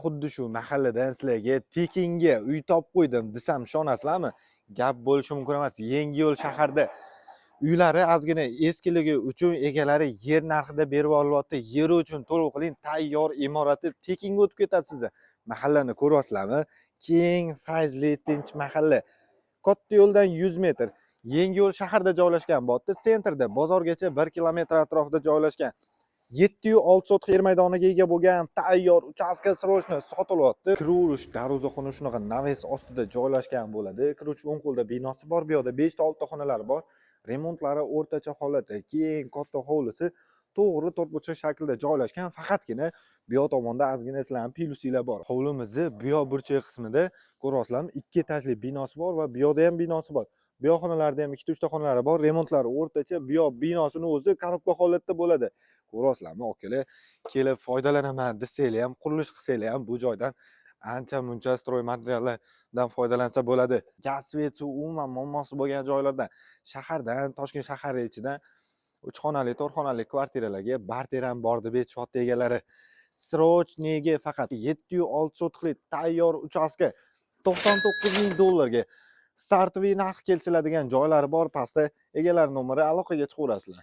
Xuddi shu mahalladan sizlarga tekinga uy topib qo'ydim desam, ishonasizlarmi? Gap bo'lishi mumkin emas. Yangi Yo'l shaharda uylari ozgina eskiligi uchun egalari yer narxida berib olyapti. Yeri uchun to'lov qiling, tayyor imorati tekinga o'tib ketadi sizga. Mahallani ko'ryapsizlarmi? Keng, fayzli, tinch mahalla. Katta yo'ldan 100 metr. Yangi Yo'l shaharda joylashgan bo'lyapti. Центр da bozorgacha 1 kilometr atrofida joylashgan. 706 sotix yer maydoniga ega bo'lgan tayyor uchastka срочно sotilyapti. Kiraverish darvozaxona shunaqa навес ostida joylashgan bo'ladi. Kiruvchi o'ng qo'lda binosi bor, bu yoqda 5 ta, 6 ta xonalari bor. Remontlari o'rtacha holatda, keng, katta hovlisi to'g'ri to'rtburchak shaklda joylashgan. Faqatgina bu yoq tomonda ozgina sizlarning plyusinglar bor. Hovlimizni bu yoq burchak qismida, ko'ryapsizlarmi, ikki etajli binosi bor va bu yoqda ham binosi bor. Bu yoq xonalarida ham ikkita, uchta xonalari bor. Remontlari o'rtacha. Bu yoq binosini o'zi коробка holatda bo'ladi. Ko'ryapsizlarmi, akalar, kelib foydalanaman desanglar ham, qurilish qilsanglar ham bu joydan ancha muncha стройматериал lardan foydalansa bo'ladi. Gaz, свет, suv umuman muammosi bo'lgan joylardan, shahardan, Toshkent shahari ichidan uch xonali, to'rt xonali kvartiralarga barter ham bor deb aytishyapti egalari. Срочный ga faqat 706 sotixlik tayyor uchastka 99 ming dollarga стартовый narx kelishiladigan joylari bor. Pastda egalar nomeri, aloqaga chiqaverasizlar.